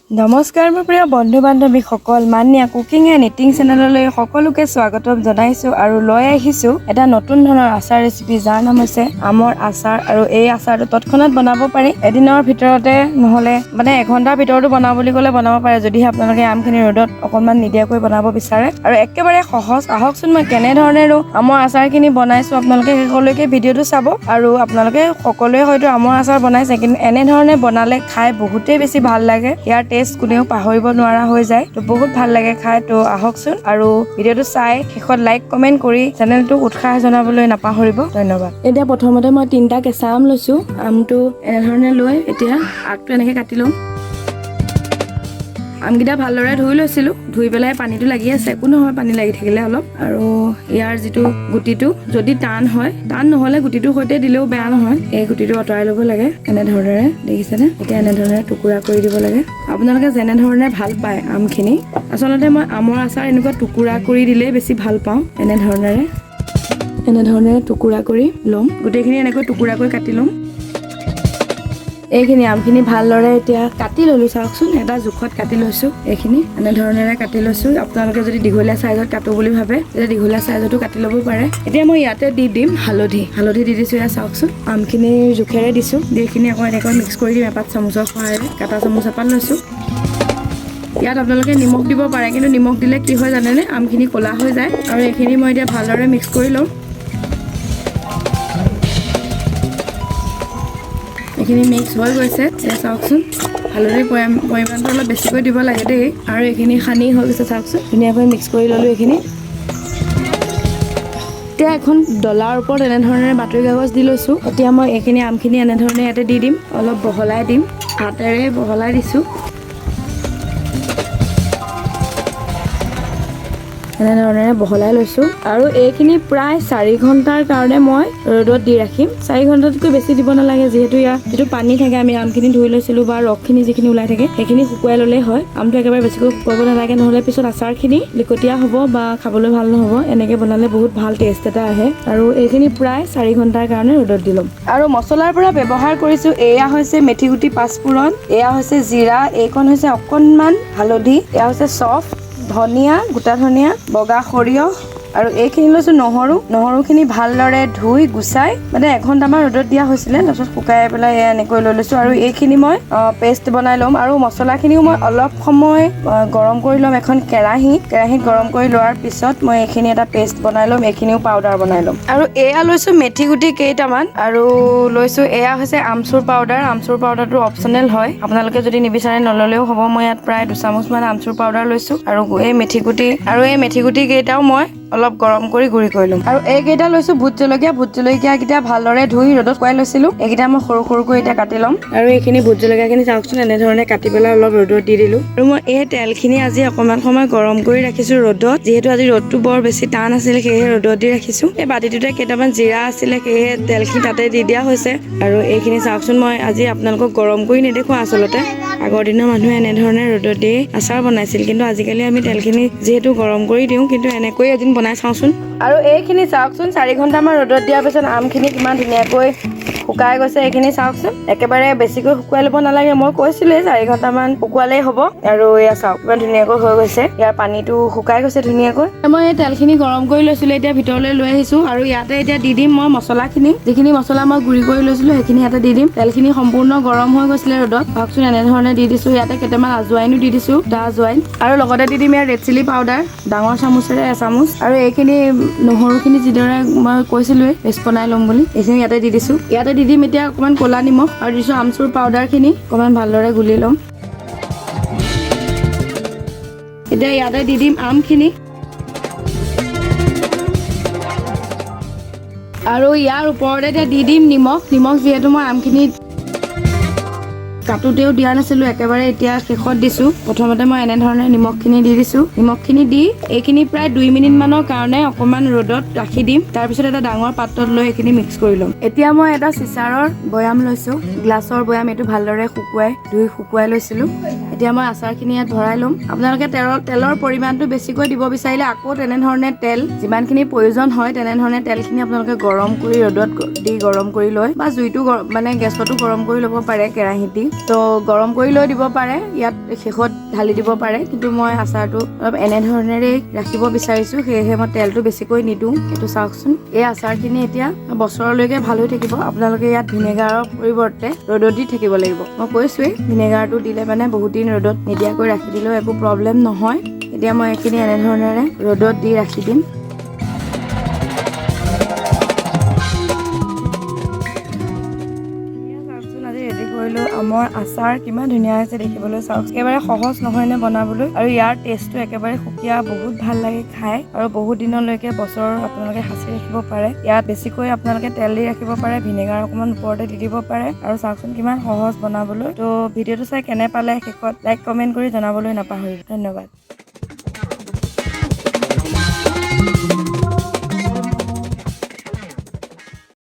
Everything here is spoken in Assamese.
নমস্কাৰ মোৰ প্ৰিয় বন্ধু বান্ধৱীসকল, মানিয়া কুকিং এণ্ড ইটিং চেনেললৈ সকলোকে স্বাগতম জনাইছোঁ আৰু লৈ আহিছোঁ এটা নতুন ধৰণৰ আচাৰ ৰেচিপি, যাৰ নাম হৈছে আমৰ আচাৰ। আৰু এই আচাৰটো তৎক্ষণাত বনাব পাৰি, এদিনৰ ভিতৰতে, নহ'লে মানে এঘণ্টাৰ ভিতৰতো বনাওঁ বুলি ক'লে বনাব পাৰে, যদিহে আপোনালোকে আমখিনি ৰ'দত অকণমান নিদিয়াকৈ বনাব বিচাৰে। আৰু একেবাৰে সহজ। আহকচোন, মই কেনেধৰণেৰে আমৰ আচাৰখিনি বনাইছোঁ আপোনালোকে শেষলৈকে ভিডিঅ'টো চাব। আৰু আপোনালোকে সকলোৱে হয়তো আমৰ আচাৰ বনাইছে, কিন্তু এনেধৰণে বনালে খাই বহুতেই বেছি ভাল লাগে। ইয়াৰ টেষ্ট কোনেও পাহৰিব নোৱাৰা হৈ যায়, তো বহুত ভাল লাগে খাই। তো আহকচোন আৰু ভিডিঅ'টো চাই শেষত লাইক, কমেণ্ট কৰি চেনেলটোক উৎসাহ জনাবলৈ নাপাহৰিব। ধন্যবাদ। এতিয়া প্ৰথমতে মই তিনিটা কেঁচা আম লৈছোঁ। আমটো এনেধৰণে লৈ এতিয়া আগটো এনেকৈ কাটি ল'ম। আমকেইটা ভালদৰে ধুই লৈছিলোঁ, ধুই পেলাই পানীটো লাগি আছে, একো নহয় পানী লাগি থাকিলে অলপ। আৰু ইয়াৰ যিটো গুটিটো যদি টান হয়, টান নহ'লে গুটিটোৰ সৈতে দিলেও বেয়া নহয়। এই গুটিটো আঁতৰাই ল'ব লাগে এনেধৰণেৰে, দেখিছেনে? এতিয়া এনেধৰণেৰে টুকুৰা কৰি দিব লাগে, আপোনালোকে যেনেধৰণে ভাল পায় আমখিনি। আচলতে মই আমৰ আচাৰ এনেকুৱা টুকুৰা কৰি দিলেই বেছি ভাল পাওঁ। এনেধৰণেৰে টুকুৰা কৰি ল'ম, গোটেইখিনি এনেকৈ টুকুৰা কৰি কাটি ল'ম। এইখিনি আমখিনি ভালদৰে এতিয়া কাটি ল'লোঁ। চাওকচোন, এটা জোখত কাটি লৈছোঁ। এইখিনি এনেধৰণেৰে কাটি লৈছোঁ। আপোনালোকে যদি দীঘলীয়া চাইজত কাটো বুলি ভাবে, তেতিয়া দীঘলীয়া চাইজতো কাটি ল'ব পাৰে। এতিয়া মই ইয়াতে দি দিম হালধি। হালধি দি দিছোঁ। এয়া চাওকচোন, আমখিনিৰ জোখেৰে দিছোঁ। দি এইখিনি আকৌ এনেকৈ মিক্স কৰি দিম এপাত চামুচৰ সহায়েৰে। কাটা চামুচ এপাত লৈছোঁ। ইয়াত আপোনালোকে নিমখ দিব পাৰে, কিন্তু নিমখ দিলে কি হয় জানেনে? আমখিনি ক'লা হৈ যায়। আৰু এইখিনি মই এতিয়া ভালদৰে মিক্স কৰি ল'ম। এইখিনি মিক্স হৈ গৈছে। এতিয়া চাওকচোন, হালধিৰ পৰিমাণটো অলপ বেছিকৈ দিব লাগে দেই। আৰু এইখিনি সানি হৈ গৈছে, চাওকচোন, ধুনীয়াকৈ মিক্স কৰি ল'লোঁ এইখিনি। এতিয়া এখন ডলাৰ ওপৰত এনেধৰণেৰে বাতৰি কাগজ দি লৈছোঁ। এতিয়া মই এইখিনি আমখিনি এনেধৰণে ইয়াতে দি দিম, অলপ বহলাই দিম, হাতেৰে বহলাই দিছোঁ। এনেধৰণেৰে বহলাই লৈছোঁ। আৰু এইখিনি প্ৰায় 4 ঘণ্টাৰ কাৰণে মই ৰ'দত দি ৰাখিম। 4 ঘণ্টাতকৈ বেছি দিব নালাগে, যিহেতু ইয়াৰ যিটো পানী থাকে, আমি আমখিনি ধুই লৈছিলোঁ বা ৰসখিনি যিখিনি ওলাই থাকে, সেইখিনি শুকুৱাই ল'লেই হয়। আমটো একেবাৰে বেছিকৈ শুকুৱাব নালাগে, নহ'লে পিছত আচাৰখিনি লিকটীয়া হ'ব বা খাবলৈ ভাল নহ'ব। এনেকৈ বনালে বহুত ভাল টেষ্ট এটা আহে। আৰু এইখিনি প্ৰায় 4 ঘণ্টাৰ কাৰণে ৰ'দত দি ল'ম। আৰু মছলাৰ পৰা ব্যৱহাৰ কৰিছোঁ, এয়া হৈছে মেথি গুটি পাঁচফোৰণ, এয়া হৈছে জিৰা, এইকণ হৈছে অকণমান হালধি, এয়া হৈছে চফ, ধনিয়া, গোটা ধনিয়া, বগা সৰিয়হ আৰু এইখিনি লৈছোঁ নহৰু। নহৰুখিনি ভালদৰে ধুই গুচাই মানে এঘণ্টামান ৰ'দত দিয়া হৈছিলে, তাৰপিছত শুকাই পেলাই এয়া এনেকৈ লৈ লৈছোঁ। আৰু এইখিনি মই পেষ্ট বনাই ল'ম। আৰু মছলাখিনিও মই অলপ সময় গৰম কৰি ল'ম এখন কেৰাহীত। গৰম কৰি লোৱাৰ পিছত মই এইখিনি এটা পেষ্ট বনাই ল'ম, এইখিনিও পাউডাৰ বনাই ল'ম। আৰু এয়া লৈছোঁ মেথি গুটি কেইটামান আৰু লৈছোঁ এয়া হৈছে আমচুৰ পাউডাৰ। আমচুৰ পাউডাৰটো অপশ্যনেল হয়, আপোনালোকে যদি নিবিচাৰে নল'লেও হ'ব। মই ইয়াত প্ৰায় দুচামুচমান আমচুৰ পাউডাৰ লৈছোঁ। আৰু এই মেথি গুটি আৰু এই মেথি গুটি কেইটাও মই অলপ গৰম কৰি গুড়ি কৰি ল'ম। আৰু এইকেইটা লৈছোঁ ভোট জলকীয়া। ভোট জলকীয়াকেইটা ভালদৰে ধুই ৰ'দত শুকুৱাই লৈছিলোঁ। এইকেইটা মই সৰু সৰুকৈ এতিয়া কাটি ল'ম। আৰু এইখিনি ভোট জলকীয়াখিনি চাওকচোন, এনেধৰণে কাটি পেলাই অলপ ৰ'দত দি দিলোঁ। আৰু মই এই তেলখিনি আজি অকণমান সময় গৰম কৰি ৰাখিছোঁ ৰ'দত, যিহেতু আজি ৰ'দটো বৰ বেছি টান আছিল, সেয়েহে ৰ'দত দি ৰাখিছোঁ। এই বাতিটোতে কেইটামান জিৰা আছিলে, সেয়েহে তেলখিনি তাতে দি দিয়া হৈছে। আৰু এইখিনি চাওকচোন, মই আজি আপোনালোকক গৰম কৰি নেদেখুৱাওঁ। আচলতে আগৰ দিনৰ মানুহে এনেধৰণে ৰ'দত দি আচাৰ বনাইছিল, কিন্তু আজিকালি আমি তেলখিনি যিহেতু গৰম কৰি দিওঁ, কিন্তু এনেকৈ এদিন বনাই চাওঁচোন। আৰু এইখিনি চাওকচোন, 4 ঘণ্টামান ৰ'দত দিয়াৰ পিছত আমখিনি কিমান ধুনীয়াকৈ শুকাই গৈছে। এইখিনি চাওকচোন, একেবাৰে বেছিকৈ শুকুৱাই ল'ব নালাগে। মই কৈছিলোঁৱেই 4 ঘণ্টামান শুকুৱালেই হ'ব। আৰু এয়া চাওক, কিমান ধুনীয়াকৈ হৈ গৈছে, ইয়াৰ পানীটো শুকাই গৈছে ধুনীয়াকৈ। মই এই তেলখিনি গৰম কৰি লৈছিলোঁ, এতিয়া ভিতৰলৈ লৈ আহিছোঁ। আৰু ইয়াতে এতিয়া দি দিম মই মছলাখিনি, যিখিনি মছলা মই গুড়ি কৰি লৈছিলোঁ সেইখিনি ইয়াতে দি দিম। তেলখিনি সম্পূৰ্ণ গৰম হৈ গৈছিলে ৰ'দত। চাওকচোন, এনেধৰণে দি দিছোঁ। ইয়াতে কেইটামান আজৱাইনো দি দিছোঁ, দুটা আজৱাইন। আৰু লগতে দি দিম ইয়াৰ ৰেড চিলি পাউডাৰ, ডাঙৰ চামুচেৰে এচামুচ। আৰু এইখিনি নহৰুখিনি যিদৰে মই কৈছিলোঁৱেই পেষ্ট বনাই ল'ম বুলি, এইখিনি ইয়াতে দি দিছোঁ। ইয়াতে দি দিম এতিয়া অকণমান ক'লা নিমখ আৰু দিছোঁ আমচুৰ পাউডাৰখিনি। অকণমান ভালদৰে গুলি ল'ম। এতিয়া ইয়াতে দি দিম আমখিনি। আৰু ইয়াৰ ওপৰতে এতিয়া দি দিম নিমখ। নিমখ যিহেতু মই আমখিনি কাটোতেও দিয়া নাছিলোঁ, একেবাৰে এতিয়া শেষত দিছোঁ। প্ৰথমতে মই এনেধৰণে নিমখখিনি দি দিছোঁ। নিমখখিনি দি এইখিনি প্ৰায় 2 মিনিটমানৰ কাৰণে অকণমান ৰ'দত ৰাখি দিম। তাৰপিছত এটা ডাঙৰ পাত্ৰত লৈ এইখিনি মিক্স কৰি ল'ম। এতিয়া মই এটা চিচাৰৰ বৈয়াম লৈছোঁ, গ্লাছৰ বৈয়াম। এইটো ভালদৰে শুকুৱাই ধুই শুকুৱাই লৈছিলোঁ। এতিয়া মই আচাৰখিনি ইয়াত ভৰাই ল'ম। আপোনালোকে তেলৰ পৰিমাণটো বেছিকৈ দিব বিচাৰিলে আকৌ তেনেধৰণে তেল যিমানখিনি প্ৰয়োজন হয় তেনেধৰণে তেলখিনি আপোনালোকে গৰম কৰি ৰ'দত দি গৰম কৰি লৈ বা জুইটো মানে গেছতো গৰম কৰি ল'ব পাৰে, কেৰাহীত দি তো গৰম কৰি লৈ দিব পাৰে, ইয়াত শেষত ঢালি দিব পাৰে। কিন্তু মই আচাৰটো অলপ এনেধৰণেৰেই ৰাখিব বিচাৰিছোঁ, সেয়েহে মই তেলটো বেছিকৈ নিদিওঁ। এইটো চাওকচোন, এই আচাৰখিনি এতিয়া বছৰলৈকে ভাল হৈ থাকিব। আপোনালোকে ইয়াত ভিনেগাৰৰ পৰিৱৰ্তে ৰ'দত দি থাকিব লাগিব। মই কৈছোৱেই, ভিনেগাৰটো দিলে মানে বহুত দিন ৰ'দত নিদিয়াকৈ ৰাখি দিলেও একো প্ৰব্লেম নহয়। এতিয়া মই এইখিনি এনেধৰণেৰে ৰ'দত দি ৰাখি দিম। চাওকচোন, আজি ৰেডি কৰিলোঁ আমৰ আচাৰ। কিমান ধুনীয়া হৈছে দেখিবলৈ চাওক। একেবাৰে সহজ নহয়নে বনাবলৈ, আৰু ইয়াৰ টেষ্টটো একেবাৰে সুকীয়া, বহুত ভাল লাগে খাই আৰু বহুত দিনলৈকে বছৰ আপোনালোকে সাঁচি ৰাখিব পাৰে। ইয়াত বেছিকৈ আপোনালোকে তেল দি ৰাখিব পাৰে, ভিনেগাৰ অকণমান ওপৰতে দি দিব পাৰে। আৰু চাওকচোন কিমান সহজ বনাবলৈ। তো ভিডিঅ'টো চাই কেনে পালে শেষত লাইক কমেণ্ট কৰি জনাবলৈ নাপাহৰিব। ধন্যবাদ।